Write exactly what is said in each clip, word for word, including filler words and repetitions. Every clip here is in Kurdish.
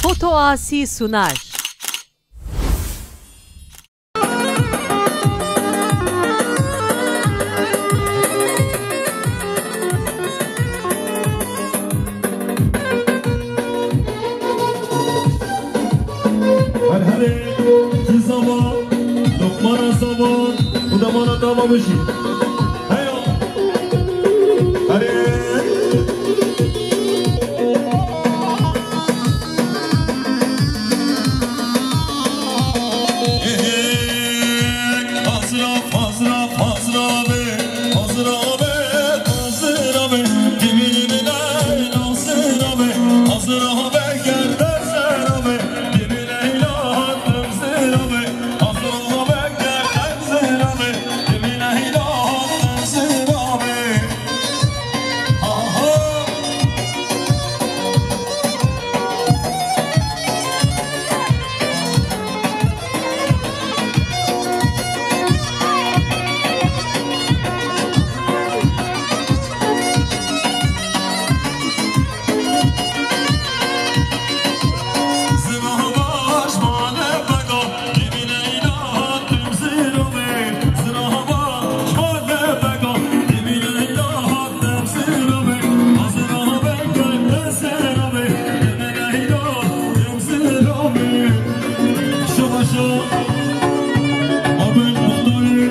Foto Asi Sunar. Her herê Zava, Lokmana Zava, û demana dava bijî. Heya. Herê. Hazra, hazra, hazra be, hazra be, hazra be, dibine, dibine, hazra be, hazra be, gel, hazra be, dibine, dibine, hazra be. Şabaşa. Abin Muxtarê,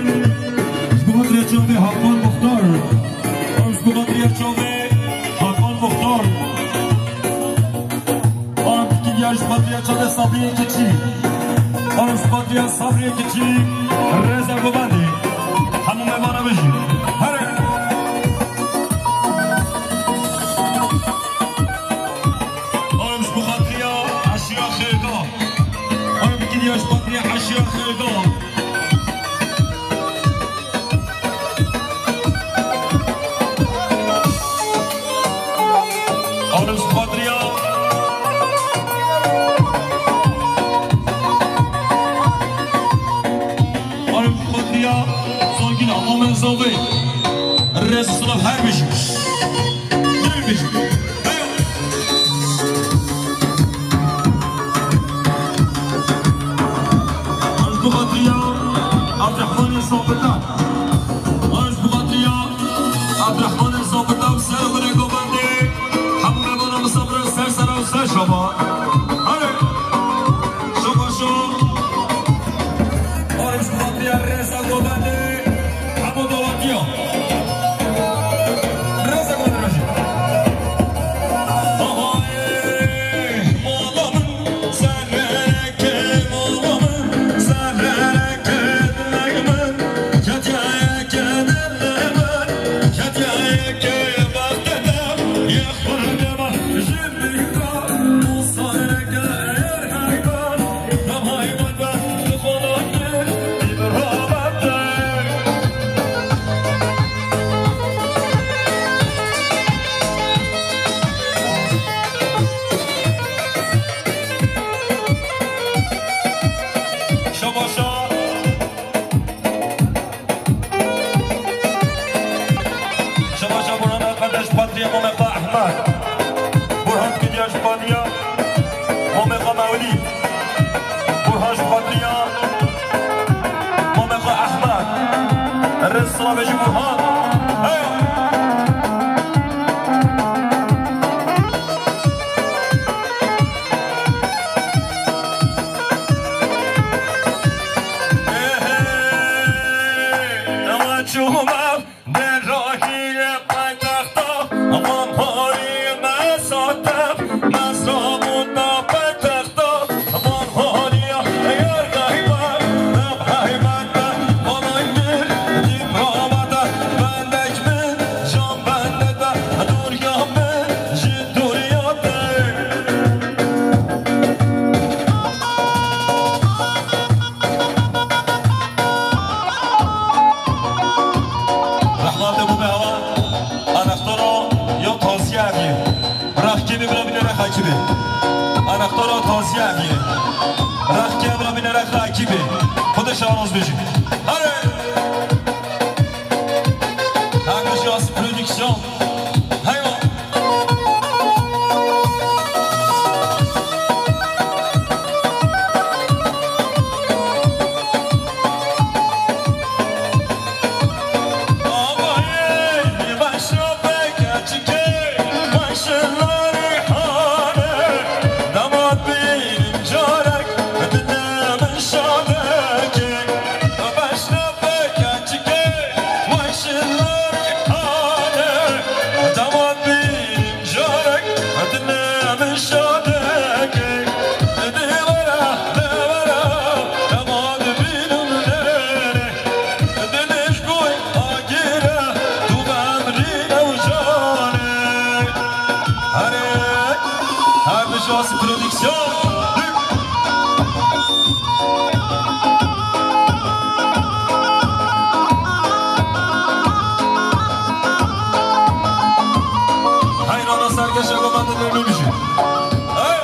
ji bo xatirê çavê Hakan Muxtar. Ew ji bo xatirê çavê Hakan Muxtar. An tikî diya ji xatirê çavê Sabriyê Kiçî. An ji xatirê Sabriyê Kiçî rêza govendê. Hemû mêvana bijî. Here. An ji bo xatirê Eşîra Xêrga. An bikiriya ji xatirê Eşîra Xêrga. Alim ji xatirî ya. Alim ji xatirî ya. Zangîn Amomen Zavê. Rêz silav her bijî. Her bijî. Heyo. Alim ji xatirî ya. Abdurrahmanê Zabita. Alim ji xatirî ya. Abdurrahmanê Zabita û ser xwe govendê. Hemû mêvana misafir ser sera û ser şava. Hare. Şava şo. Alim ji xatirî ya rêza govendê. Hemû dawetiya. Rêza govendê. Aha, ê, mala min. Şabaşa. Şabaşa Burhan Efendi ji xatirî Mamê xwe Ehmed. Burhan Kidya ji xatirî Mamê xwe Mewlîd. Burhan ji xatirî Mamê xwe Ehmed. Rêz silavê ji Burhan. Heya. Rehmatê bû be hewa, anaxtara ya taziye ev ye. Rexkê bê bira bîne rexa kî bê. Anaxtara taziye ev ye. Rexkê bira bîne rexa kî bê. Xwedê şaroz bêjî. Hare! Hemî ji Asi Prodüksiyon. Heyva! Her bijî Asî Prodüksiyon. Heyrana serkeşe ve ben de memnun bijî. Hey!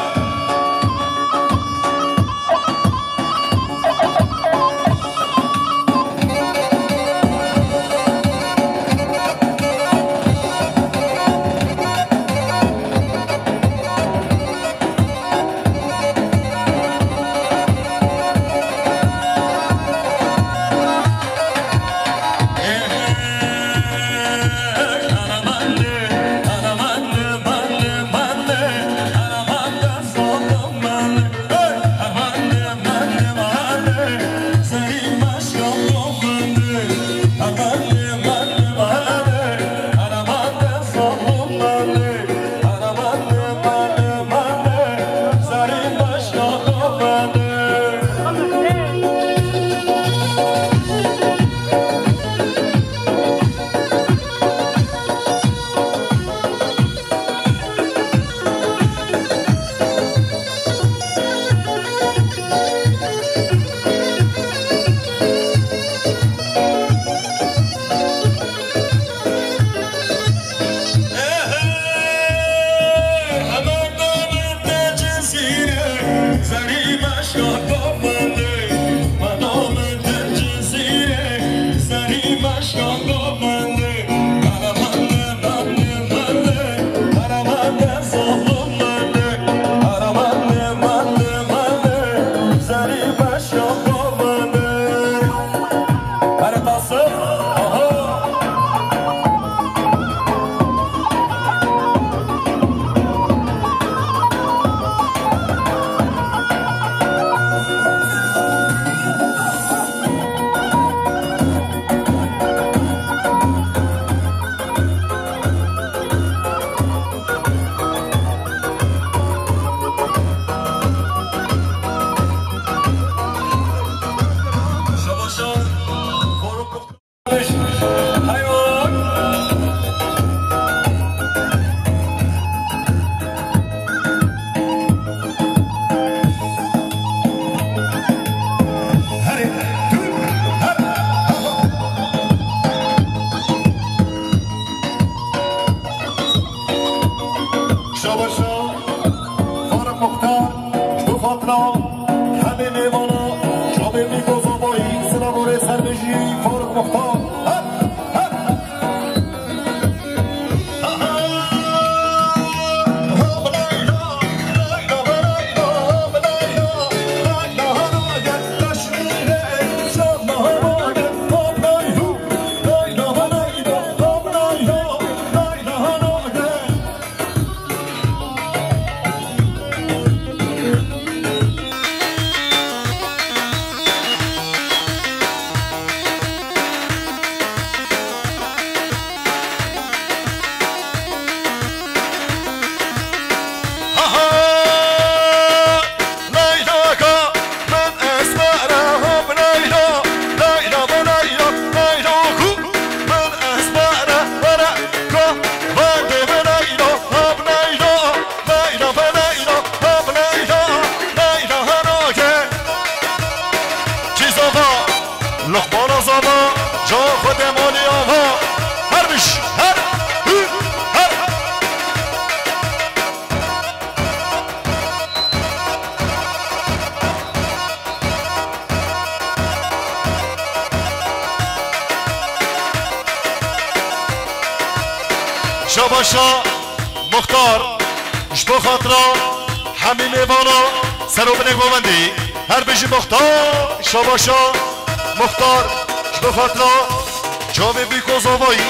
Şabaşa Faruk Muxtar, ji bo xatira hemî mêvana, çavê Bîko Zavayî, silav û rêz her bijî Faruk Muxtar. Hep, hep. Luqmana Zava, ca xwe demalê ava. Her biş, her, hü, her. Şabaşa Muxtar, ji bo xatira hemî mêvana, ser û binê govendî, her bijî Muxtar, şabaşa Muxtar, ji bo xatira çavê Bîko Zavayî,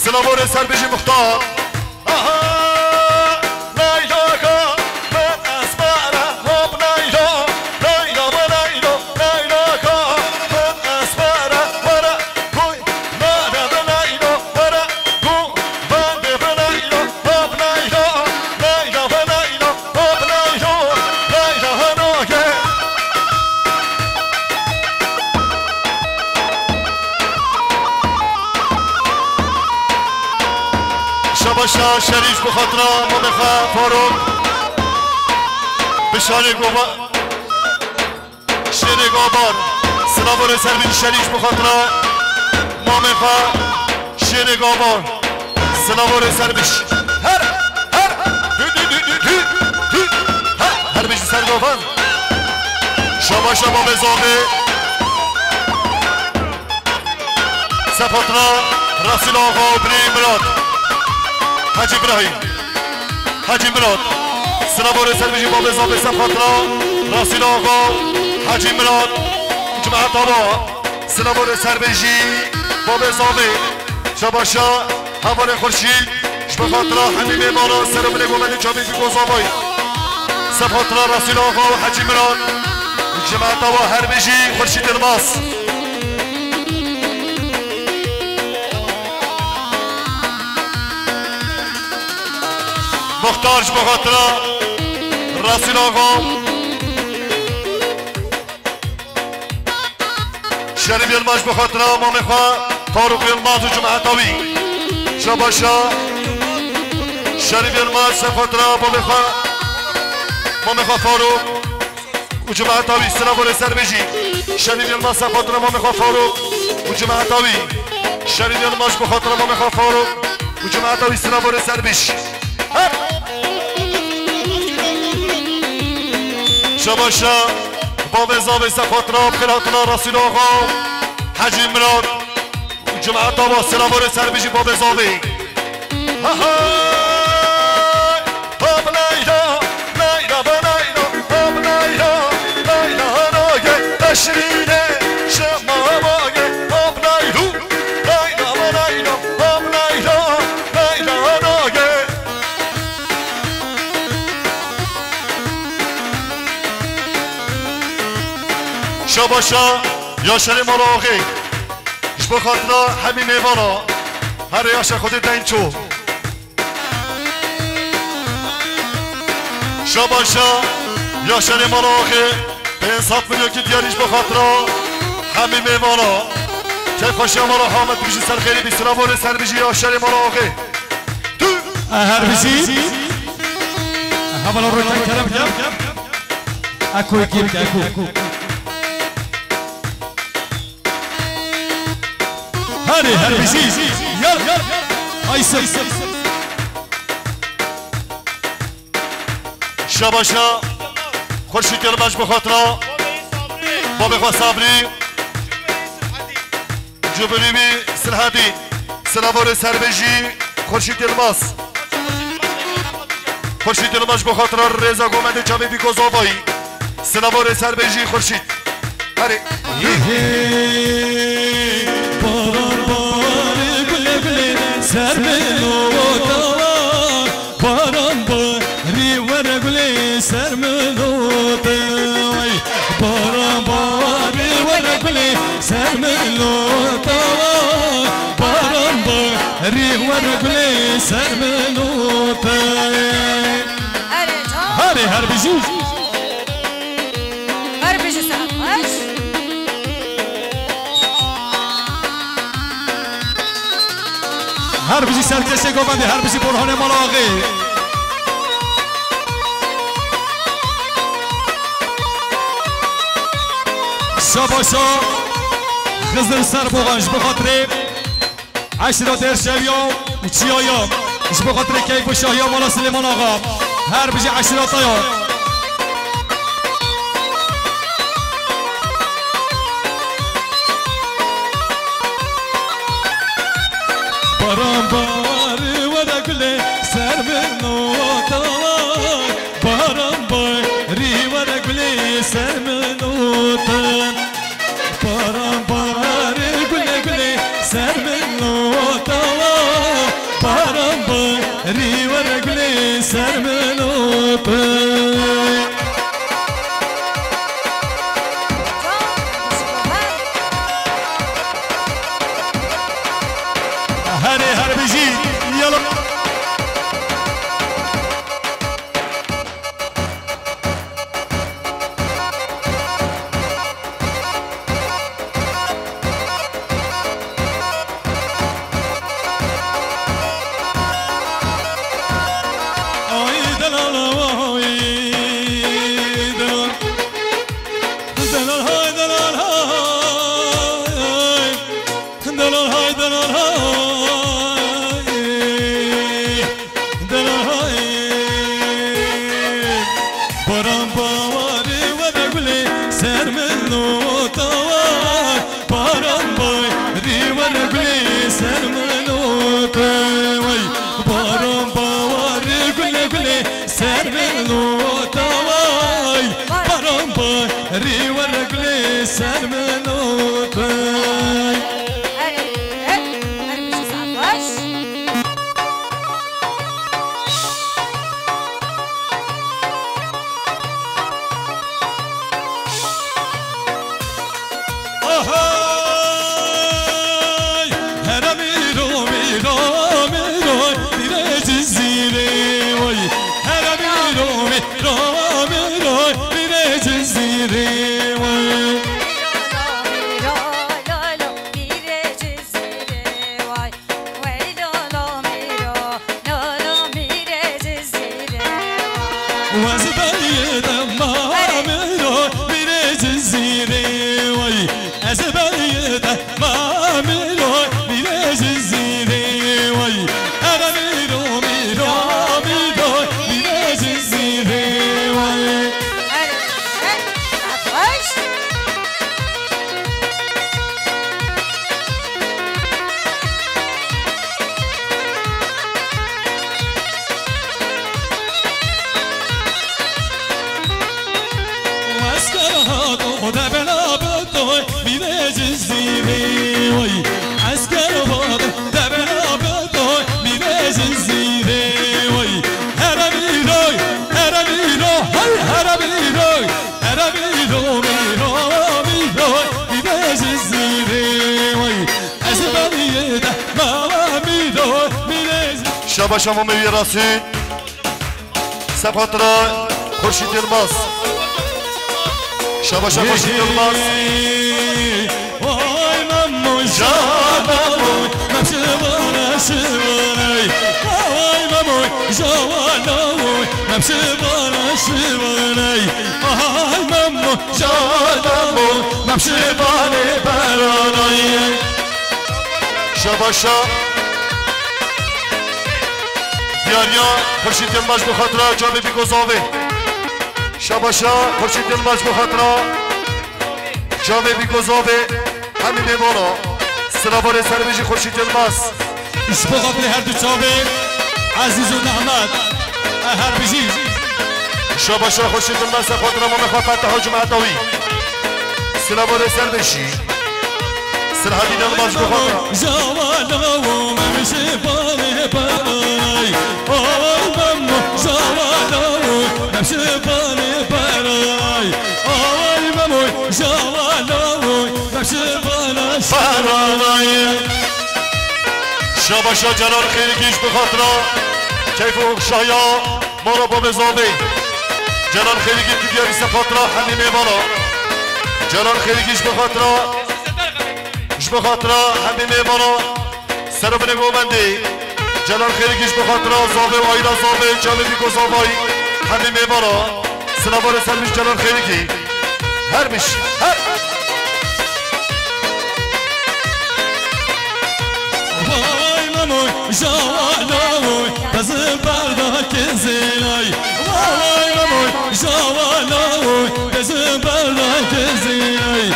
silav û rêz, ser bijî Muxtar. Şabaşa Şerîf, bi xatira mamê xwe Faruk. Şanê Gobar. Şêrê Gobar. Silav û rê ser bijî Şerîf ji bo xatira mamê xwe. Şêrê Gobar. Silav û rê ser bijî. Her, her. Dü, dü, dü, dü, dü, dü. Her, her bijî ser Gobar. Şabaşa babê zavê. Sefatra Resîl Axa û Birî Mirat. Hecî Îbrahîm. Hecî Mirat. Silav û rê ser bijî babê zavê Sefatra Resîl Axa. Hecî Mirat. Cemaeta wa. Silav û rê ser bijî babê zavê. Şabaşa hevalê Xurşîd. Ji bo xatira hemî mêvanan, ser û binê Govendê Çavê Bîk û Zavayî. Sefatra Resîl Axa û Hecî Miran. Cemaeta wa her bijî Xurşîd Yilmaz. Muxtar ji bo xatira Resîl Axa. Şerîf Yilmaz ji bo xatira mamê xwe Farûq Yilmaz û cemaeta wî. Şabaşa Şerîf Yilmaz ser xatira mamê xwe, mamê xwe Farûq û cemaeta wî. Silav û rê ser bijî Şerîf Yilmaz ser xatira mamê xwe Farûq û cemaeta wî. Şerîf Yilmaz ji bo xatira mamê xwe Farûq û cemaeta wî. Silav û rê ser bijî. Her. Şabaşa. Bavê zavê Sefatra, bi xêr hatina Resîl Axa, Hecî Miran û cemaeta wa. Silav û rê ser bijî bavê zavê. Ha ha. Hop leyla, leyla be leyla, hop leyla, leyla nayê teşrînê şema bayê, hop leylu, leyla be leyla, hop leyla, leyla nayê. Şabaşa Yaşarê Mala Axê. Ji bo xatira hemî mêvana. Herê Yaşar Xwedê deyn ço. Şabaşa Yaşarê Mala Axê. Pênc sed milyokî diyarî ji bo xatira hemî mêvana. Keyfxweşiya mala Hamed bijî ser xêrî bî. Silav û rê ser bijî Yaşarê Mala Axê. Tu. Her bijî. Hevala rûyê te kerem ke. Eko yekê bike, eko. Herê, her bijî. Gel. Ay, ser. Şabaşa Xurşîd Yilmaz bi xatira babê xwe Sabrî. Cubirî wî Silhedî. Silav û rê ser bijî Xurşîd Yilmaz. Xurşîd Yilmaz ji bo xatira rêza Govendê Çavê Bîk û Zavayî. Silav û rê ser bijî Xurşîd. Herê. Baran barê gulê gulê ser min û tawa. Baran barî were gulê ser min û te. Ay, baran barî were gulê ser min û te. Baran barî were gulê ser min û te. Herê, her bijî. Her bijî, saet baş. Her bijî serkeşê govendê, her bijî Borhanê Mala Axê. Şabaşa Xizir Serboxan ji bo xatirê eşîreta Erşeviya û Çiyaya, ji bo xatirê keyf û şahiya mala Silêman Axa. Her bijî eşîreta ya. Baran barî were gulê ser min û te. Baran barî were gulê ser min û te. Baran barî gulê gulê ser min û te. Baran barî were gulê ser min û te. Herê her bijî, yallah. Ay delala vay. Nota vay, baran barî were gulê ser min nota. Her, her, her bijî saet baş. Ahay! Here mîro, mîro, mîro, mîrê Cizîrê way. Here mîro, mîro, mîro, mîrê Cizîrê way. Mîro, mîro, mîrê Cizîrê way. Wey lolo mîro, lolo mîrê Cizîrê wa. Wez beriyê de ma mîro, mîrê Cizîrê way. Ez beriyê de ma mîro, mîrê Cizîrê way. Ere mîro, mîro, mîro, mîrê Cizîrê way. Ere, ere, baş. Esker hat o de bela betoy, mîrê Cizîrê way. Esker hat de bela betoy, mîrê Cizîrê way. Here mîroy, here mîro, hay here mîroy. Here mîro, mîro, mîro, mîrê Cizîrê way. Ez beriyê de mama mîro, mîrê Cizîrê. Şabaş Mamo Mewî Rasûl. Seb xatira Xurşîd Yilmaz. Şabaşa Xurşîd Yilmaz. Vay Memo jana vay, mem şivane şivane. Vay Memo jana vay, mem şivane şivane. Vay Memo jana vay, mem şivane berane. Şabaşa Diyariya Xurşîd Yilmaz bi xatira Cavê Bîgozavê. Şabaşa Xurşîd Yilmaz bi xatira Cavê Bîgozavê. Hemî mêvana. Silavarê serbêjî Xurşîd Yilmaz. Ji bo xatirê her du çavê Ezîz û Nehmet. E, her bijî. Şabaşa Xurşîd Yilmaz, ser xatira Mame Xapat Hacî Mehdawî. Silavarê serbêjî. Sirhedî Yilmaz bi xwe. Jawano, mem şivane beray. Oy Memo, jawano, mem şivane beray. Oy Memo, jawano, mem şivane beray. Şabaşa Celal Xêrikî ji bi xatira keyf û şaya. Mala Babê Zavê. Celal Xêrikî tu diyarî ser xatira hemî mêvana. Celal Xêrikî ji bo xatira, ji bo xatira hemî mêvana. Serobinê Govendê. Celal Xêrikî ji bo xatira Zavê û aîla Zavê, Cavê Bîgozavay. Hemî mêvana. Silavarê serbêj Celal Xêrikî. Her biş, her. Vay Memoy, jawanoy, bezin berdakê zênay. Vay Memoy, jawanoy, bezin berdakê zênay.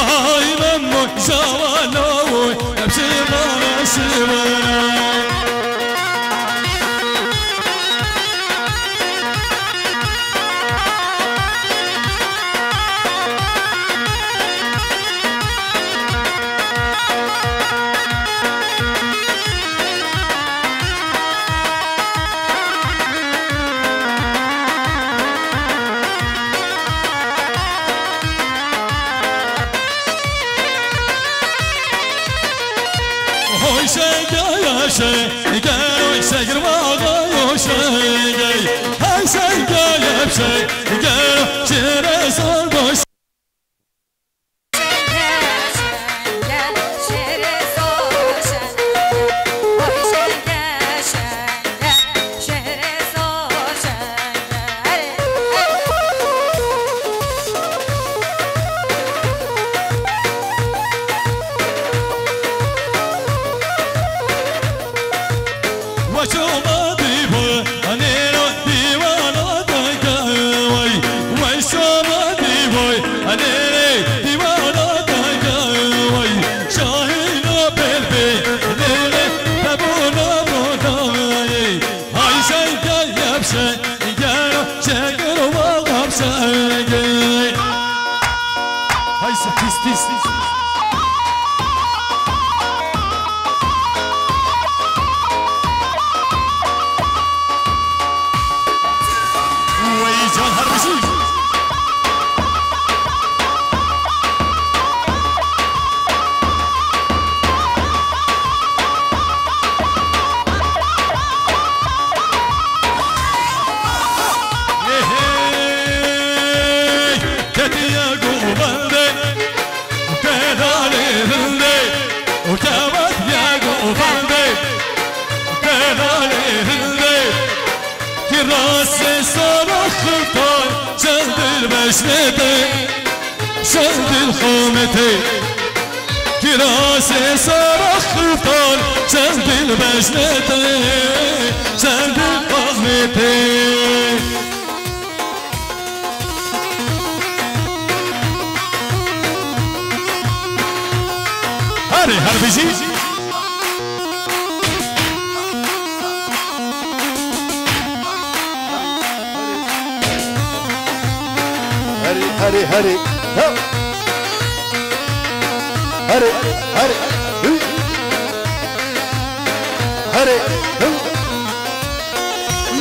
Ay Memoy, jawanoy, hepsi bana şivanay. Hoy şeker ya şeker, hoy şeker vaga yo şeker. Hay şeker ya şeker, şere sor boş. Can her bijî. Hey, hey, ketiye govende, kedalê hinde, û kewet ye govende, kedalê hinde. Kirasê sara xiftan, çend dil beşnete, çend dil xamete. Kirasê sara xiftan, çend dil beşnete, çend dil xamete. Herê, her bijî. Herê, herê, herê. Ha! Herê, herê. Hü! Herê, hü!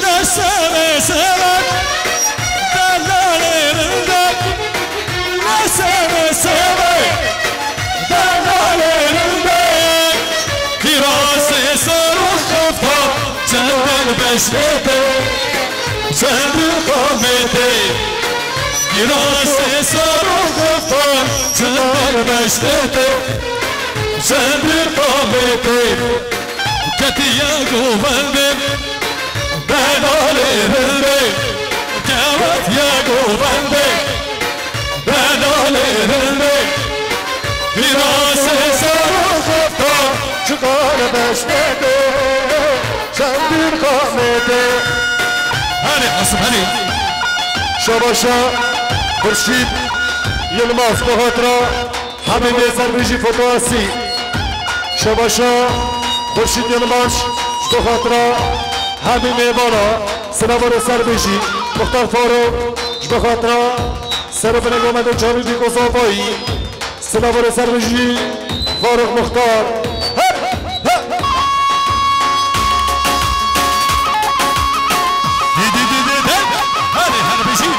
Ne seve seve, delalê rindek. Ne seve seve, delalê rindek. Kirasê sar û xifta, çendin beşnete, çendin xamete. Kirasê sar û xifta, çendin beşnete, çendin xamete. Ketiye govendê, delalê rindê. Kewetiye govendê, delalê rindê. Kirasê sar û xifta, çiqal beşnetê, çendîn xamêtê. Herê Asim, herê. Şabaşa Xurşîd Yilmaz, bi xatira Hemî mêzer bijî fotoasî. Şebaşa Xurşîd Yilmaz ji bo xatira hemî mêvana. Sinavarê ser bijî Muxtar Faruk ji bo xatira serê binê Gomedê Canî Dîko Zavayî. Sinavarê ser bijî Faruk Muxtar. Hep, hep. Dî, dî, dî, dî, dî. Hadi, her bijî.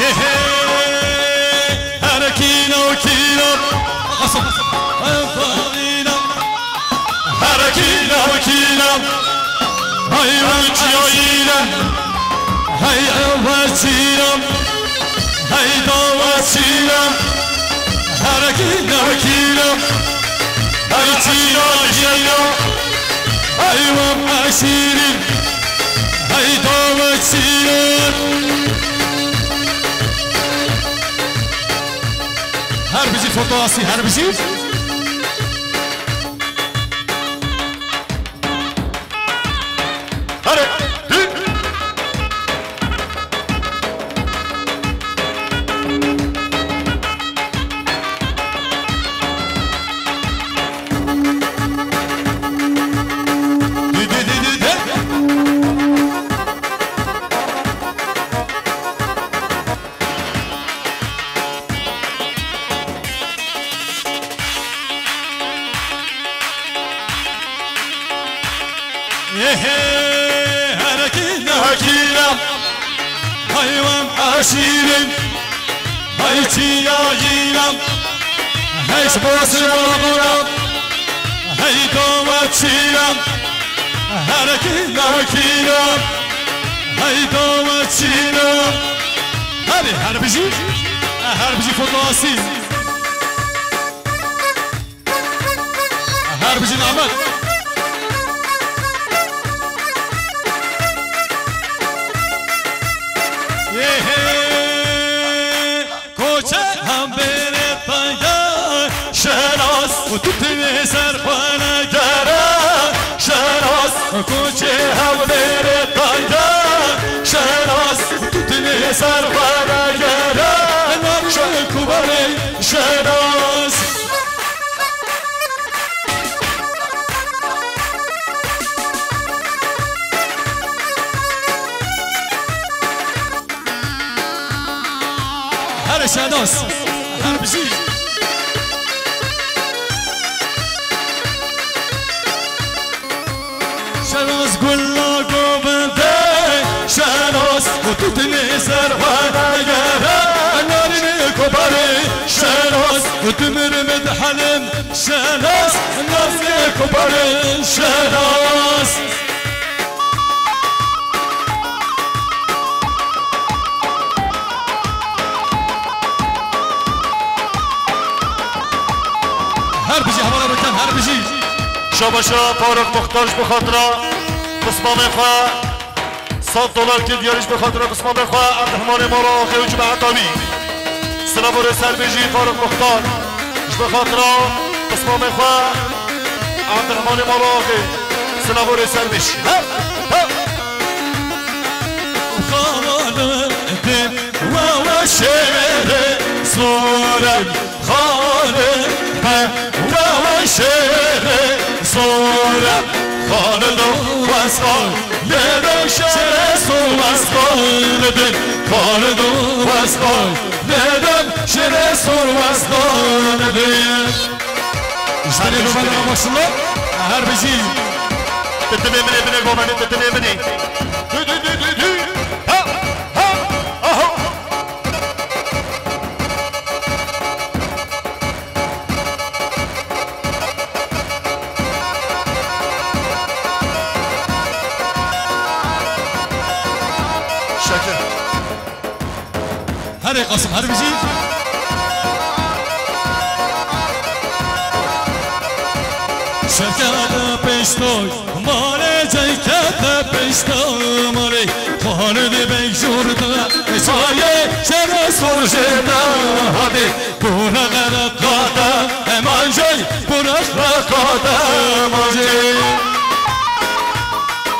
Yehê, here kîna û kîna. Asıl. Ev kîna. Here kîna û kîna. Hay ev çiyayîne. Hay ev çîna. Hey dawa çîna, herekî nerekîna. Hey çîna çîna, hey wam eşîrî. Hey dawa çîna. Her bijî foto asî, her bijî. Hadi. Ehe, herekî nehekî ne, heywan eşîrin, hey çiyayî ne, hey şibasî ne, hey dawe çî ne, herekî nehekî ne, hey dawe çî ne. Hadi, her bijî, her bijî fotoğrafı. Her bijî Ahmet. Yehê. Koçê hembêrê taya şenas, û tu tinê ser xwe negere şenas. Koçê hembêrê taya şenas, û tu tinê ser xwe negere. Navê kubarê şenas. Her şenas, her bijî. Şenos, gula govindê şenos, û tu dinê ser xwe negere, narinê koparê şenos, û tu mirim dihelim şenos, narinê koparê şenos. Her bijî hevala roken, her bijî. Şabaşa Faruk Muxtar ji bo xatira pismamê xwe sed dolar kir diyarî ji bo xatira pismamê xwe Abdurehmanê Mala Axê û cemaeta wî. Silav û rêser bêjî Faruk Muxtar ji bo xatira pismamê xwe Abdurehmanê Mala Axê. Silav û rêser bêjî. He, he. Xalidê wewe şêrê zor e, Xalidê wewe şêrê zor e, Xalido wesxal lêde şêrê sor wesxal din, Xalido wesxal lêde şêrê sor wesxal din. Ji dilê Her bijî. Her bijî. Titimê min ê, binê govendê, titimê min ê. Dü, dü, dü, dü, dü. Ha, ha, aha. Şekil. Herê Qasim, her bijî. Şevkete pêştoy malê, ceykete pêşta malê. Xalidê bey jor da, çayê şere sor jê da hadê. Bora qere qada, eman jey, bora qada, eman jey.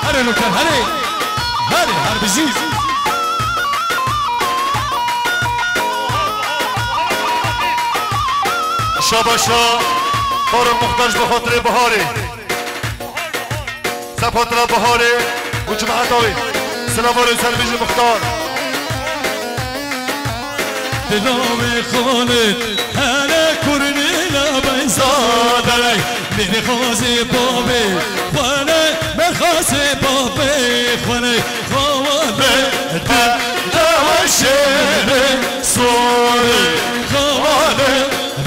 Herê Nûker, herê. Herê, her bijî. Şabaşa Faruk Muxtar ji bo xatirê Biharê. Sefatra Biharê û cemaeta wê. Silav û rêser bêjî Muxtar. Dila wê Xalid hele kurnî la beyzadey. Mêrê xwazê babê xwele, mêrxasê babê xwele. Xawale de, de şêrê sorê. Xawale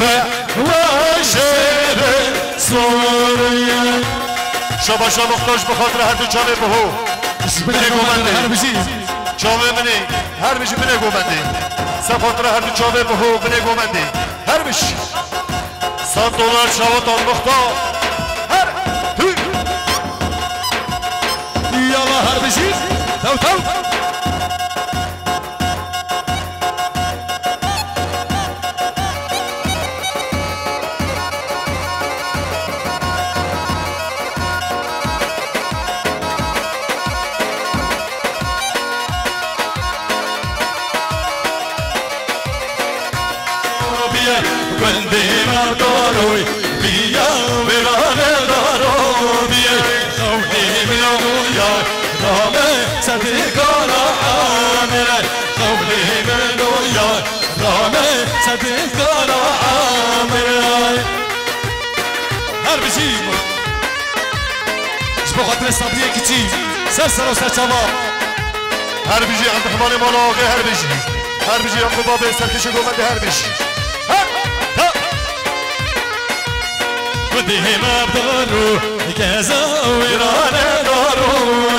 ve ve şêrê sorê. Şabaşa Muxtar ji bo xatira her du çavê biho. Binê govendê. Her bijî. Çavê min ê. Her bijî binê govendê. Sefatra her du çavê biho binê govendê. Her bijî. Sed dolar çawa tan Muxtar. Her. Hü. Yala her bijî. Tew tew. Gundê me daroy, biya wêrane daro biye. Qewlê min o ya, rame sedê kara amire. Qewlê min o ya, rame sedê kara amire. Her bijî. Ji bo xatirê Sabriyê Kiçî, ser ser û ser çava. Her bijî Abdurehmanê Mala Axê, her bijî. Her bijî Yaqûb Abê Serkêşê Govendê, her bijî. Her, ha. Gundê me daro geze, wêrane daro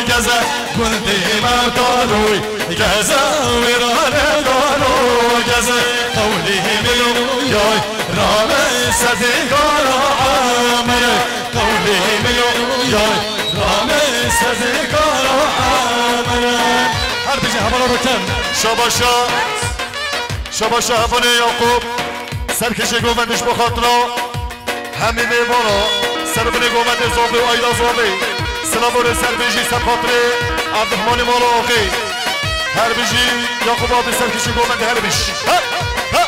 geze. Gundê me daro geze, wêrane daro geze. Qewlê min o yay, rame sedê kara amire. Qewlê min o yay, rame sedê kara amire. Her bijî hevala roken. Şabaşa, şabaşa hevalê Yaqûb. Serkêşê Govendê ji bo xatira hemî mêvana, servinê Govendê Zavê û Ayda Zavê. Silav û rêser bêjî ser xatirê Abdurehmanê Mala Axê. Her bijî Yaqûb Abê Serkêşê Govendê, her bijî. He, he.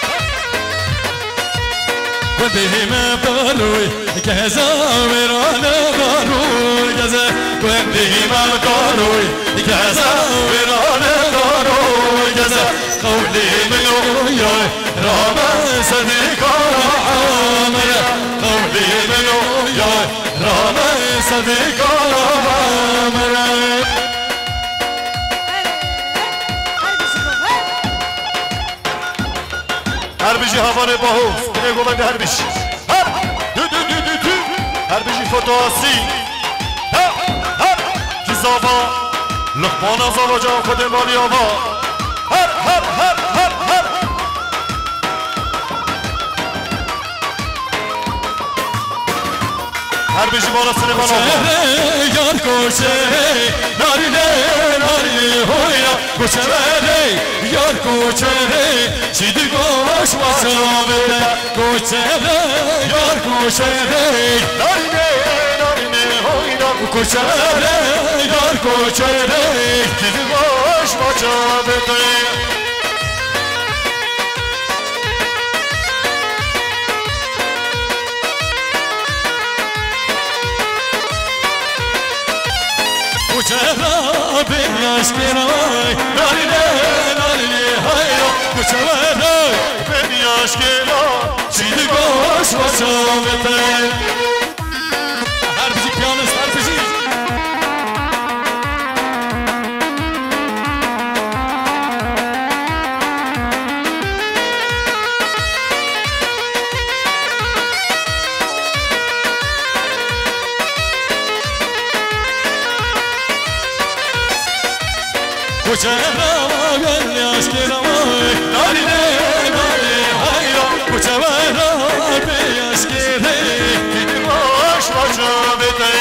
Gundê me daroy geze, wêrane daro geze. Gundê me daroy geze, wêrane daro geze. Qewlê min o yay, rame sedê kara amire. Qewlê min o yay, rame sedê kara amire. Baho, binê govendê her bijî. Her, dü, dü, dü, dü, dü. Her bijî Fotosî. Her, her. Ki zava. Luqmana zava can Xwedê malî ava. Her, her, her, her, her. Her bijî bana sinê bana. Koçerê, yar koçerê, narîne, narîne, hoya. Koçerê, yar koçerê, çî digoş maça bide. Koçerê, yar koçerê, narîne, narîne, hoya. Koçerê, yar koçerê, çî digoş maça bide. Kuçera bê aşkê ray, narîne, narîne, hayra. Kuçera bê aşkê ray, çî digoş maça bide. Her bijî piyanist, her bijî. Kuçera bê aşkê ray, narîne, narîne, hayra. Kuçera bê aşkê ray, çî digoş maça bide.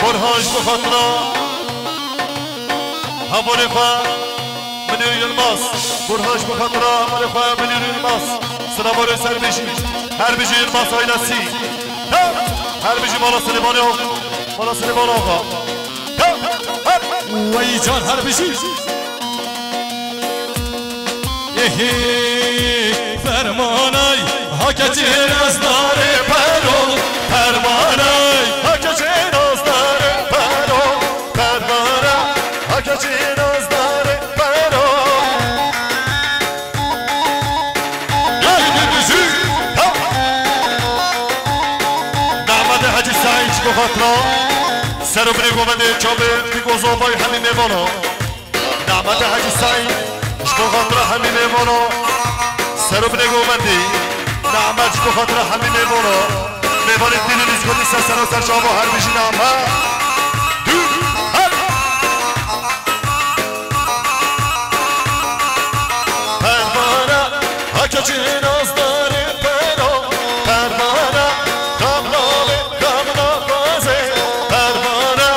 Burhan ji bo xatira hevalê xwe Minîr Yilmaz. Burhan ji bo xatira hevalê xwe Minîr Yilmaz. Silav û rêz her bijî. Her bijî Yilmaz ailesî. Her bijî mala Silêmanê Axa. Mala Silêman Axa. Wey can her bijî. Êhê, fermanay, ha keçê nazdarê pero, fermanay, ha keçê nazdarê pero, fermana, ha keçê nazdarê pero. Gel bir müzik. Ha! Damadê Hecî Saîd ji bo xatira ser û binê govendê çavê Fîgoz Ovay hemî mêvana. Damadê Hecî Saîd ji bo xatira hemî mêvana. Ser û binê govendê. Damat ji bo xatira hemî mêvana. Mêvanê tînî nîzgotî ser ser û ser çava her bijî name. Du, her. Pervane, ha keçê nazdarê pero, pervane, kamnavê, kamnaxwazê, pervane,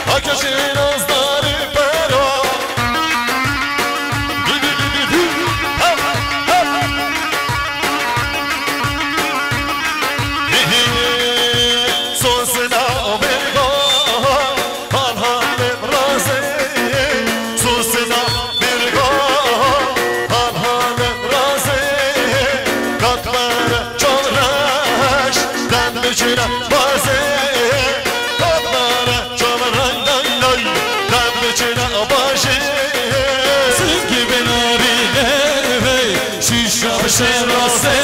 ha keçê nazdarê pero. Dü, dü, dü, dü, dü. Hev, hev. Hi, hi. Sosna vêga. Hanhanê razê, susna birga, hanhanê razê, katmere çavreş, dem bicine bazê, katmere çavreş, lay, lay, dem bicine bazê. Singê binarî levê, şîşa şerasê,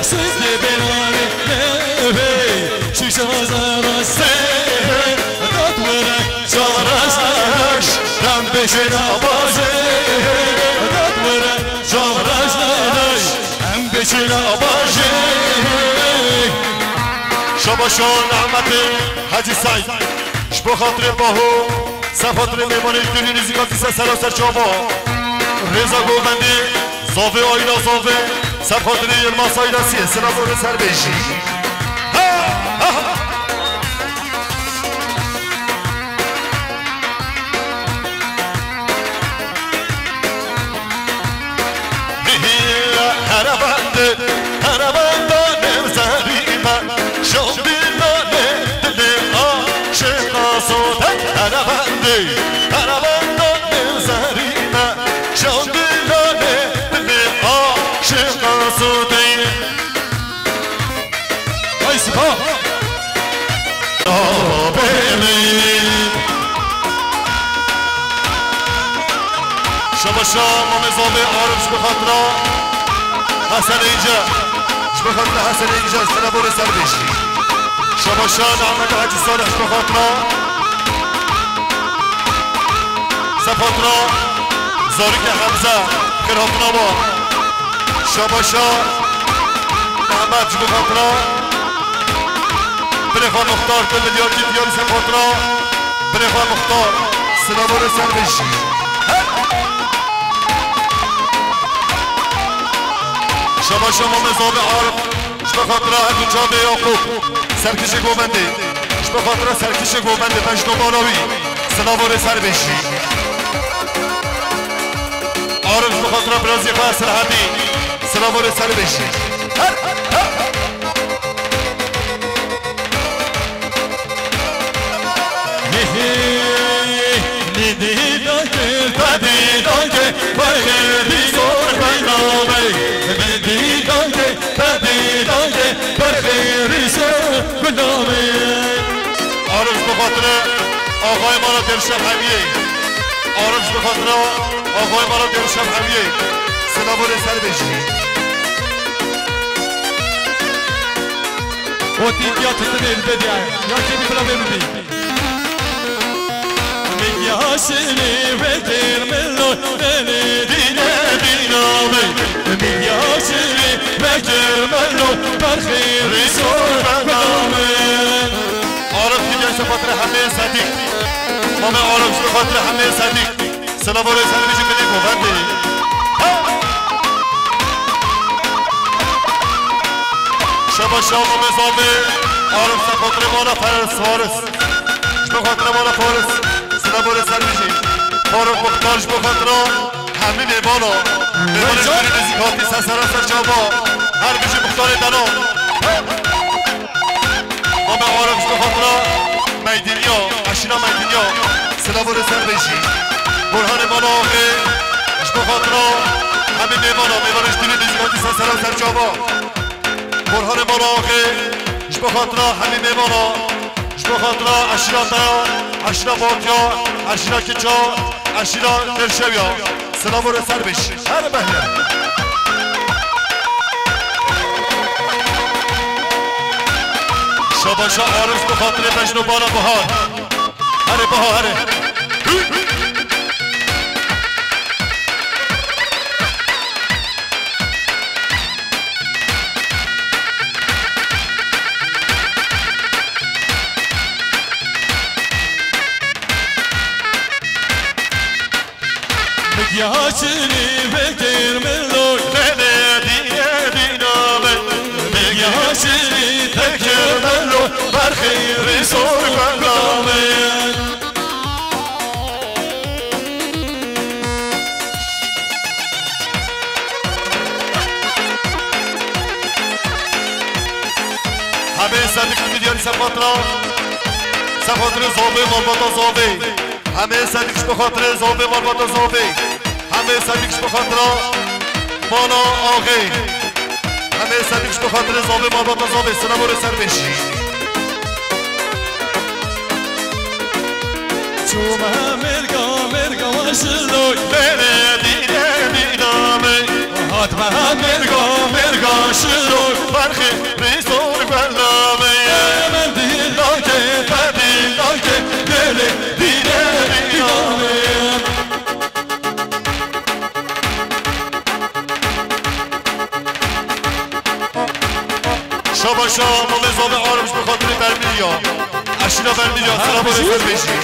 singê binarî levê, şîşa şerasê, dat were Çavreş, em bêjin abajê, dat were çavreş, em bêjin abajê. Şabaşan Ehmetê Hecî Seîd. Ji bo xatirê Baho, ser xatirê mêvanê tînî nîzîka dîsa sera ser çava. Rêza govendê, zavê ayna zavê, ser xatirê Yilmaz Aydasiyê, silav û rêz her bêjî. Ha! Ha! Here bende, here bende nevzerî me, şandîlanê dilê aşiqa sote. Here bende, here bende nevzerî me, şandîlanê dilê aşiqa sote. Hay sipa. Şabaşa Mamê Zavê Arif ji bo xatira Hesen Înce. Ji bo xatira Hesen Înce, sena borê ser bêjî. Şabaşa Nehmet Hacı Salih ji bo xatira. Ji bo xatira Zarike Hemze, xêrhatina we. Şabaşa Mehmet ji bo xatira. Birê xwe Muxtar, tu milyar kî diyar ji bo xatira. Birê xwe Muxtar, silav û rê ser bêjî. Şabaşa Mamê Zavê Arif. Ji bo xatira her du çavê Yaqûb, serkişê govendê. Ji bo xatira serkişê govendê, bejno bala wî, silav û rê ser bêjî. Arif ji bo xatira birazî xwe Serhedî, silav û rê ser bêjî. Her, her. Li dîdanke, te dîdanke, xêrî zor benamey. Li dîdanke, te dîdanke, xêrî zor benamey. Arif ji bo xatira axayê me re Dêrşem Hemiyê. Arif ji bo xatira axayê me re Dêrşem Hemiyê. Silav û rê ser bêjî. Otî ya tu tu dê, dê, dê. Ya kêdî bila bê bibî. Min yaşinî vekir milo, beni dîne dîna min. Min yaşinî vekir milo, berxî rîsor bela min. Arif, ji bo xatira hemê Sedîq. Mame Arif, ji bo xatira hemê Sedîq. Silav û rê ser bêjî, binê govendê. Şabaşa Mamê Zavê Arif, ji bo xatira mala Faris, Faris. Ji bo xatira mala Faris. Silav û rê ser bêjî. Faruk Muxtar ji bo xatira hemî mêvana. Mêvanê ji nêzîk hatî ser sera ser çava. Her bijî Muxtarê dana. Mame Arif ji bo xatira Meydîniya, eşîra Meydîniya, silav û rê ser bêjî. Burhanê mala axê ji bo xatira hemî mêvana, mêvanê ji dînê dizî hatî ser sera ser çava. Burhanê mala axê ji bo xatira hemî mêvana, ji bo xatira eşîra te ya, eşîra Batiya, eşîra Kiça, eşîra Dêrşewiya. Silav û rê ser bêjî. Here Behlem. Şabaşa Arif ji bo xatirê bejno bala Bahar. Here Bahar, here. Min yaşinî vekir milo, lê lê dîye dîna min. Min yaşinî vekir milo, berxî rîsor bela min. Hemê Sedîq milyarî ser xatira, ser xatira Zavê, malbata Zavê. Hemê Sedîq ji bo xatirê Zavê, malbata Zavê. Hemê Sedîq ji bo xatira mala axê. Hemê Sedîq ji bo xatirê Zavê, malbata Zavê. Silav û rê ser bêjî. Çûme mêrga, mêrga şilo. Lê lê dîne dîna min. Hatme mêrga, mêrga şilo. Berxê rîsor bela min. Min dîlakê, te dîlakê, lê lê dîne dîna min. Şabaşa Mamê Zavê Arif ji bo xatirê Bermîrya. Eşîra Bermîrya, silav û rê ser bêjî.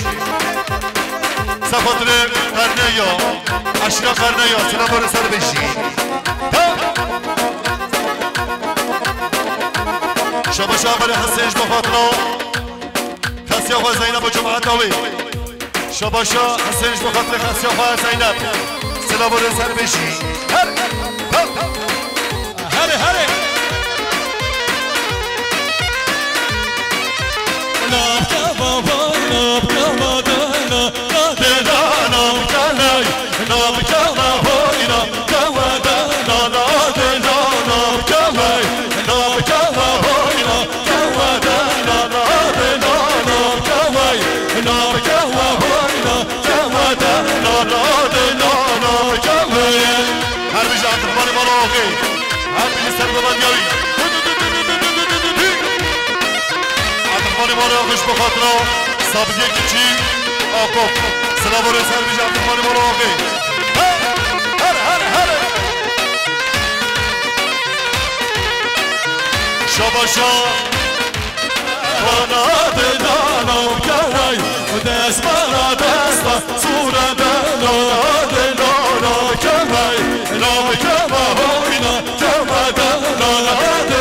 Ser xatirê Qerneya. Eşîra Qerneya, silav û rê ser bêjî. Şabaşa Amelê Hesên ji bo xatira xesiya xwe Zeynep û cemaeta wê. Şabaşa Hesên ji bo xatirê xesiya xwe Zeynep. Silav û rê ser bêjî. Her, her, her. Here, here. Nabke baba, nabke madana, nadê dana, nabke lay, nabke mahoyna. Her bijî Abdurrahmanê mala axê. Her bijî sergobandiya wî. Mala Axiş bi xatira Sabitiyê Kiçî Akop. Silav û rêz her bijî Abdurrahmanê Mala Axê. Her, her, her, her. Şabaşa. Bana de dana keway, dest bana desta, sura de dana de dana keway, dana keway, dana keway, dana keway,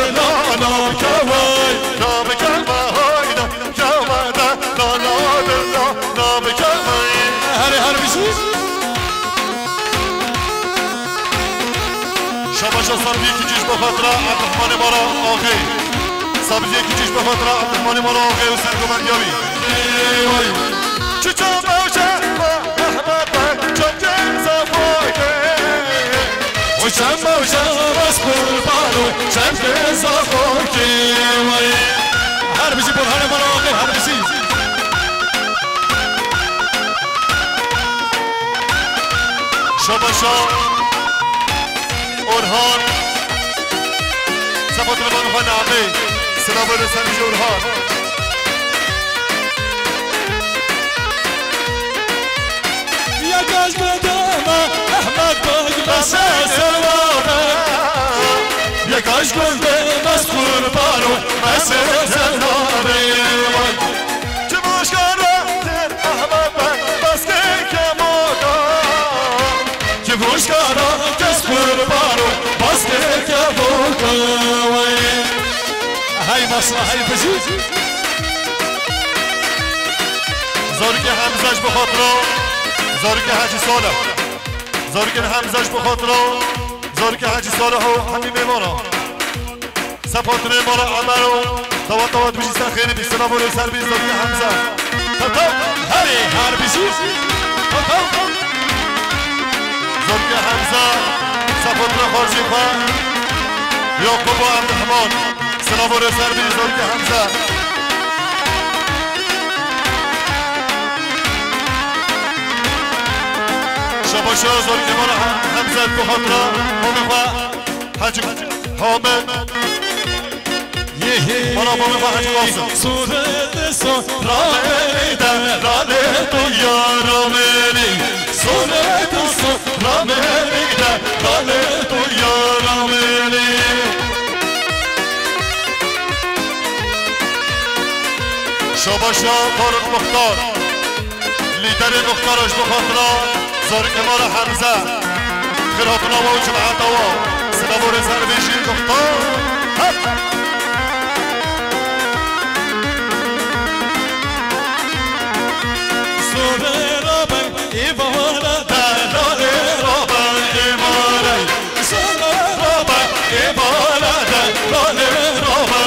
dana keway. Hare her bijî. Şabaşa Sabitiyê Kiçî ji bo xatira Abdurrahmanê Mala Axê. Sabitiyê Kiçî ji bo xatira Abdurrahmanê Mala Axê û sergovendiya wî. Çiçan bawşe ma Ehmed Bey, çapkên zafokê. Çiçan bawşe bas qurbano, çapkên zafokê. Her bijî Burhanê Mala Axê, her bijî. Şabaşa Orhan. Sefa telefonu xwe namê. Silav û rêz her bijî Orhan. Yekaş gundê me Ehmed Beg, me ser serwa be. Yekaş gundê me qurbano, me ser serwa be. Çi boşkara ter Ehmed Beg, baskê kemoka. Çi boşkara kes qurbano, baskê kemoka. Hey masra, hey bijî. Zarokê Hemze ji bo xatira, zarokê Hecî Salih. Zarokên Hemze ji bo xatira, zarokê Hecî Salih û hemî mêvana. Sefatirê mala Emero, tawa tawa tu bijî ser xêrê bî, silav û rêz ser bî, zarokê Hemze. Taw taw, herê, her bijî. Taw taw. Zarokê Hemze, sefatirê xwarzî xwe, Yakubo Abdurrahman. Silav û rêz ser bî, zarokê Hemze. Şabaşa zarokê mala Hemze, bi xatira mamê xwe Hacî Hamid. Mala mamê xwe Hacî Qasim. Sûret so ramê de, lalê tu yara mêlî. Sûret so ramê de, lalê tu yara mêlî. Şabaşa Tarık Muxtar. Lîderê Muxtar ji bo xatira zarokê mala Hemze. Xêr hatina we û cemaeta we. Silav û rêz her bijî Muxtar. Hep. Sorê rabe îvara de, lalê rabe îmarey. Sorê rabe îvara de, lalê rabe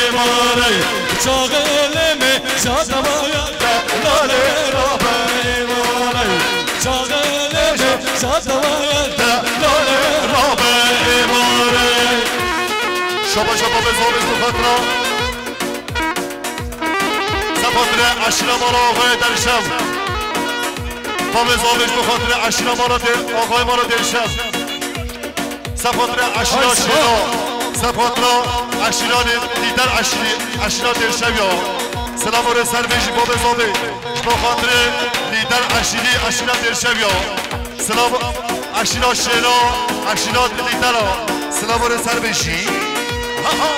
îmarey. Çaxê lê me şadabaya de, lalê rabe îmarey. Çaxê lê me şadabaya de, lalê rabe îmarey. Şaba şaba be zobê bu xatira. Sefatirê eşîra mala axayê Derşev. Bavê zavêj bi xatirê eşîra mala Dê-, axayê mala Derşev. Sefatirê eşîra Ay, Şêla. Sefatira eşîra lî-, lîder eşîrî, eşîra Derşev ya. Silav û rê ser vê jî bavê zavê. Ji bo xatirê lîder eşîrî, eşîra Derşev ya. Silav eşîra Şêla, eşîra Lîdera. Silav û rê ser vê jî. Ha, ha.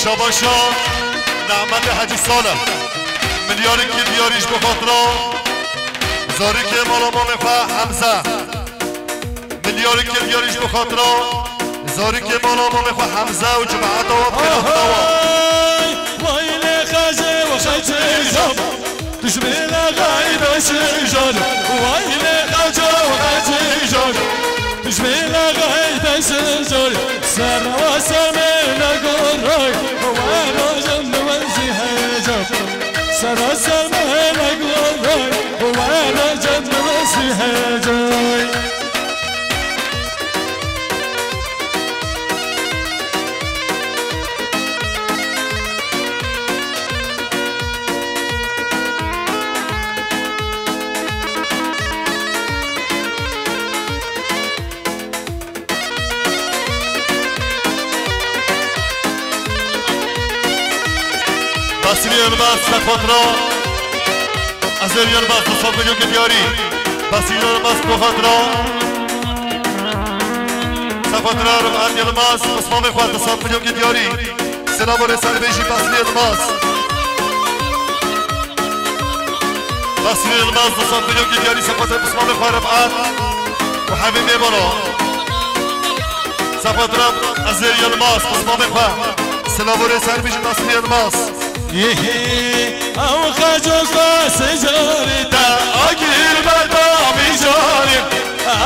Şabaşa Nehmetê Hecî Salih. Milyarê kê diyarî ji bo xatira zarokê mala mamê xwe Hemze. Milyarê kê diyarî ji bo xatira zarokê mala mamê xwe Hemze û cemaeta we bi xêr hatina we. Vay, vay lê xecê û xecê jab. Dişmê lê xeyde şêjar. Vay lê xecê û xecê jar. Dişmê lê xeyde şêjar. Serra sermê lê goray. Vay rojim diwezî hecab. Serra sermê lê goray. Vay rojim diwezî hecab. Basirî Yilmaz, Sefatra. Ezêr Yilmaz, du sed milyonkê diyarî. Basirî Yilmaz, Sefatra. Sefatra, Rifat Yilmaz, Osmanê xwe, du sed milyonkê diyarî. Selav û rêz, serbêjî Basirî Yilmaz. Basirî Yilmaz, du sed milyonkê diyarî, Sefatra, Osmanê xwe, Rifat. Û hevî mêvana. Sefatra, Ezêr Yilmaz, Osmanê xwe. Selav û rêz, serbêjî Basirî Yilmaz. Ew xecoka sicarî te agir berdamî carî.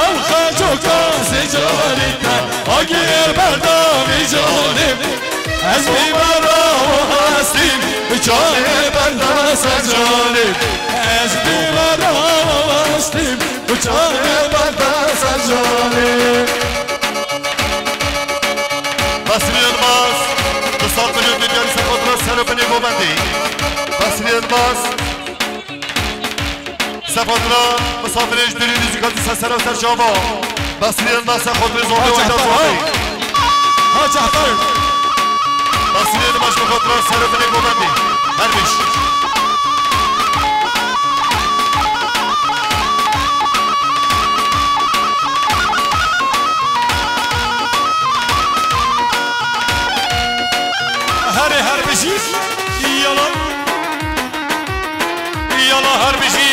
Ew xecoka sicarî te agir berdamî carî. Ez bî me rawa hestîm, çavê berde ser carî. Ez bî me rawa hestîm, çavê berde ser carî. Basirî Yilmaz, du sed milyonkê diyarî, Sefatra, ser û binê govendê. Basirî Yilmaz, Sefatra, misafirê ji dûrî nêzîka dîsa ser û ser çava. Basirî Yilmaz, Sefatra, zordê wayda zordê. Ha Cehfer. Basirî Yilmaz, Sefatra, ser û binê govendê. Her bêj. Herê her bijî. Yala. Yala her bijî.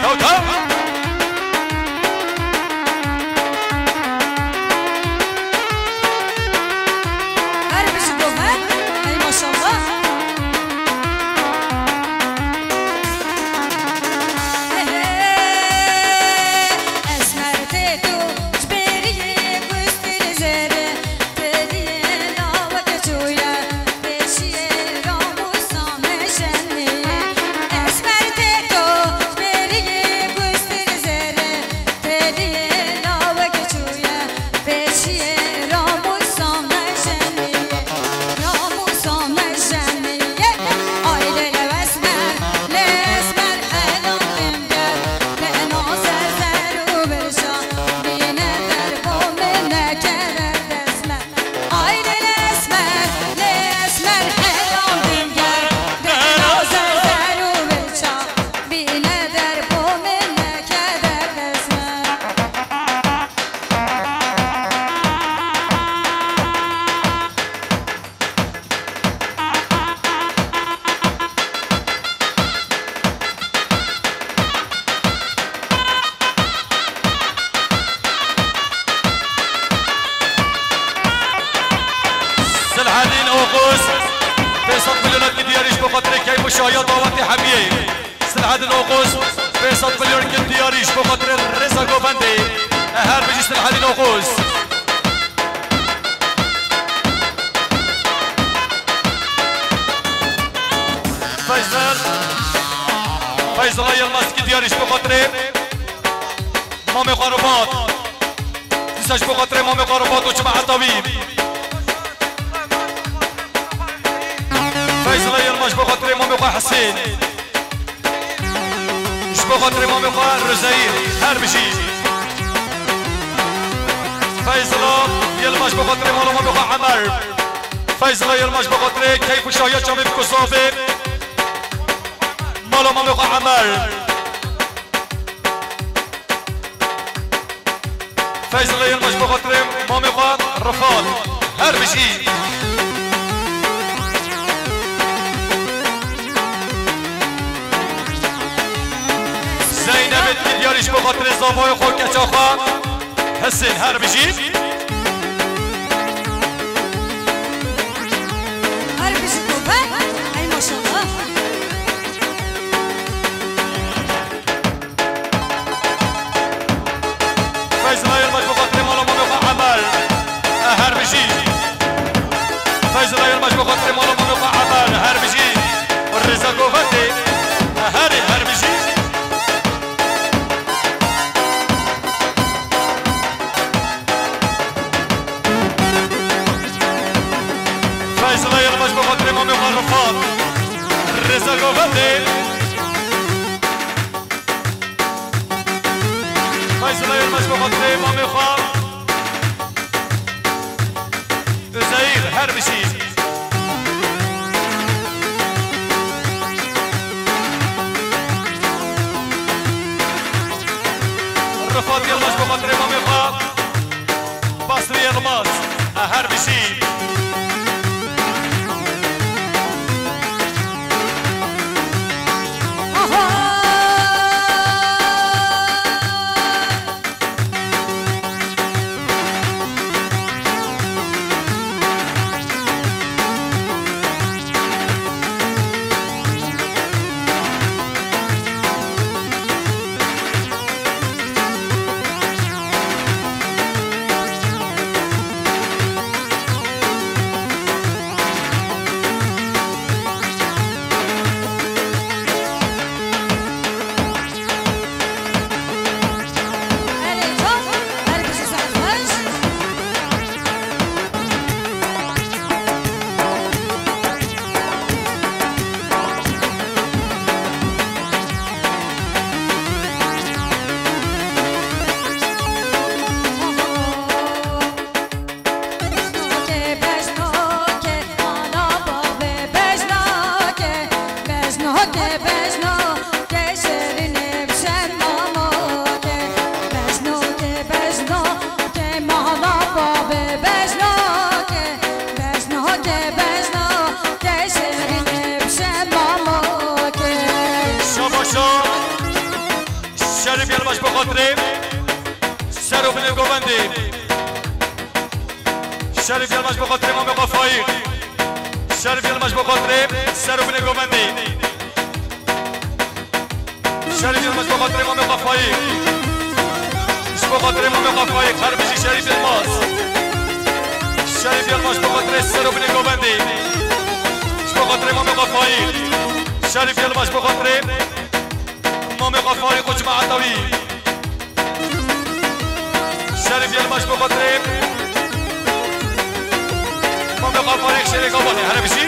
Taw taw. Her bijî govend. Hey maşallah. Silhedîn Oxuz, pênc sed milyonkê diyarî ji bo xatirê keyf û şahiya dawetê hemiyê. Silhedîn Oxuz, pênc sed milyonkê diyarî ji bo xatirê rêza govendê. Her bijî Silhedîn Oxuz. Feyzel. Feyzula Yilmaz kî diyarî ji bo xatirê mamê xwe Rifat. Dîsa ji bo xatirê mamê xwe Rifat û çima Etawî. Feyzula Yilmaz ji bo xatirê mamê xwe Hesên. Ji bo xatirê mamê xwe Rizeyî, her bijî. Feyzula Yilmaz ji bo xatirê mala mamê xwe Emer. Feyzula Yilmaz ji bo xatirê keyf û şahiya çavê Kusavê. Mala mamê xwe Emer. Feyzula Yilmaz ji bo xatirê mamê xwe Rifat. Her bijî. Zeynebê diyarî ji bo xatirê zavayê xwe, keça xwe. Hesên, her bijî. Her bijî ku be. Hey maşallah. Feyzula Yilmaz ji bo xatirê mala mamê xwe Emer. E, her bijî. Feyzula Yilmaz ji bo xatirê mala mamê xwe Emer. Her bijî. Rêza govendê. E, herê her bijî. Feyzula Yilmaz ji bo xatirê mamê xwe Rifat. Rêza govendê. Feyzula Yilmaz ji bo xatirê mamê xwe Üzeyir, her bijî. Her bijî. Şabaşa. Şerîf Yelmaç bi xatirê ser û binê govendê. Şerîf Yelmaç bi xatirê Mamê xwe Faîq. Şerîf Yelmaç bi xatirê ser û binê govendê. Şerîf Yelmaç bi xatirê Mamê xwe Faîq. Ji bo xatirê Mamê xwe Faîq. Her bijî Şerîf Yelmaç. Şerîf Yelmaç bi xatirê ser û binê govendê. Ji bo xatirê Mamê xwe Faîq. Şerîf Yelmaç bi xatirê Mamê xwe Faîq û cemaeta wî. Şerîf Yelmaç bi xatirê Mamê xwe Faîq şêrê gavanê. Here bijî.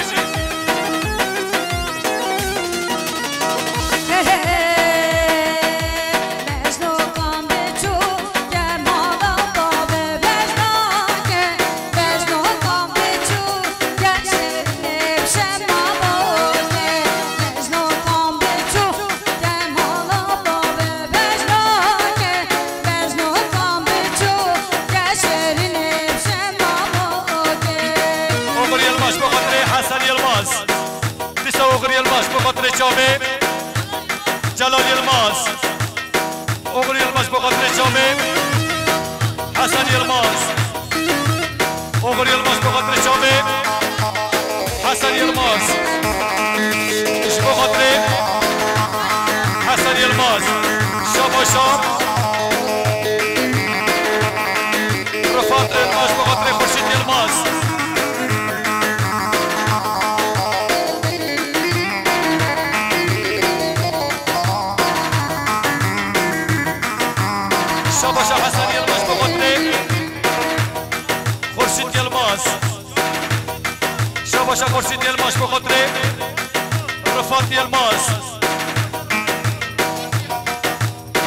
Oxir Yilmaz bi xatirê Hesen Yilmaz. Dîsa Oxir Yilmaz bi xatirê çavê Celal Yilmaz. Oxir Yilmaz bi xatirê çavê Hesen Yilmaz. Oxir Yilmaz bi xatirê çavê Hesen Yilmaz. Ji bo xatirê Hesen Yilmaz. Şabaşa. Rifat Yilmaz bi xatirê Xurşîd Yilmaz. Şabaşa Hesen Yilmaz bi xatirê Xurşîd Yilmaz. Şabaşa Xurşîd Yilmaz bi xatirê Rifat Yilmaz.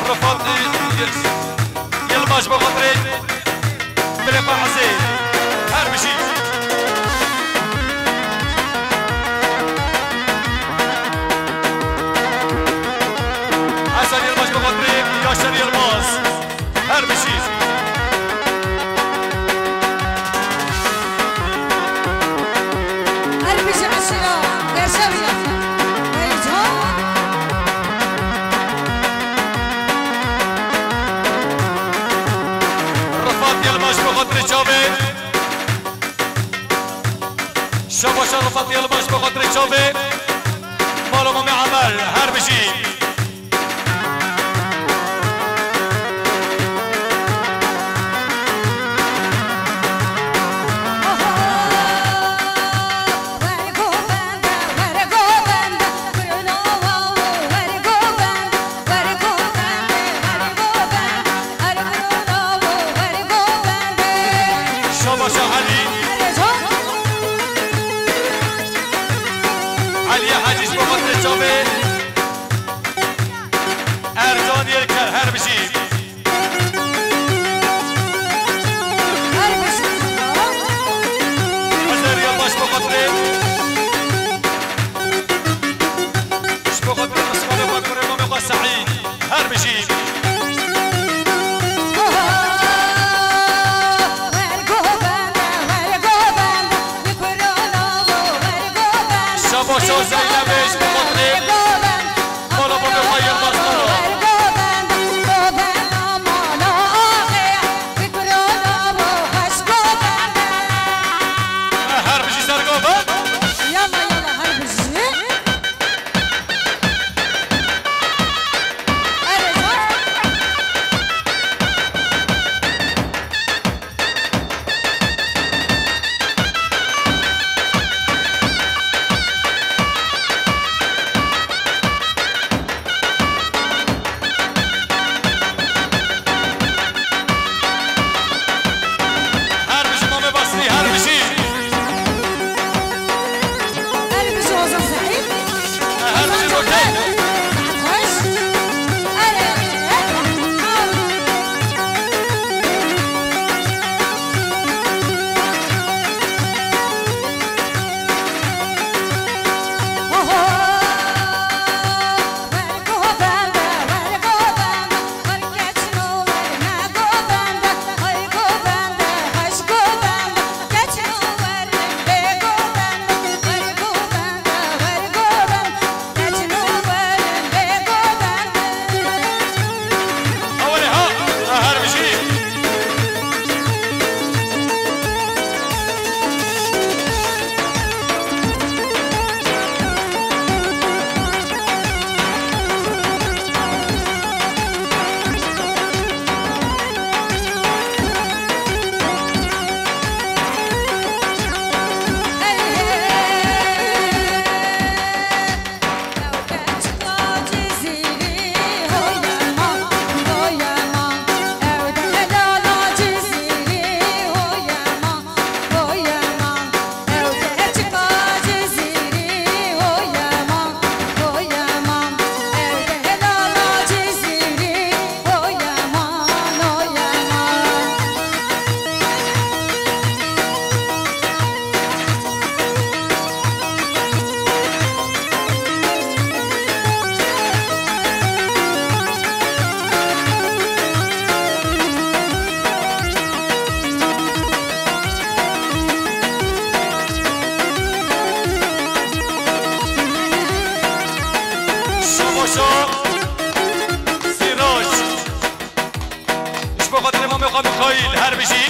Rifat Yil-, Yilmaz bi xatirê Bilê Qehzê. Her bijî. Hesen Yilmaz bi xatirê Yaşar Yilmaz. Her bijî. Her bijî eşîra Gerşeviya. Heyecan. Rifat Yilmaz bi xatirê çavê. Şabaşa Rifat Yilmaz bi xatirê çavê. Mala Mamê Emel. Her bijî. Şabaşa Elî. Elî Hecî ji bo xatirê çavê. Ercan Yelker, her bijî. Her bijî. Ezer Yilmaz bi xatirê. Ji bo xatirê Miskalê xwe kurê Mamê xwe Seîd. Her bijî. Oho, wergo bende, wergo Paşa Zeynepê ji bo xatirê mala bavê xwe Yilmaz Kara. Her bijî ser govend. Yalla, yalla, her bijî. Her bijî Mamê Basrî, her bijî. Her bijî Ozan Sehîl. Her bijî Ozan Rokê. Sehîl. Saet xweş. Erê. Awele ha, her bijî. Şamaşa Sîrac. Ji bo xatirê mamê xwe Mîxaîl, her bijî.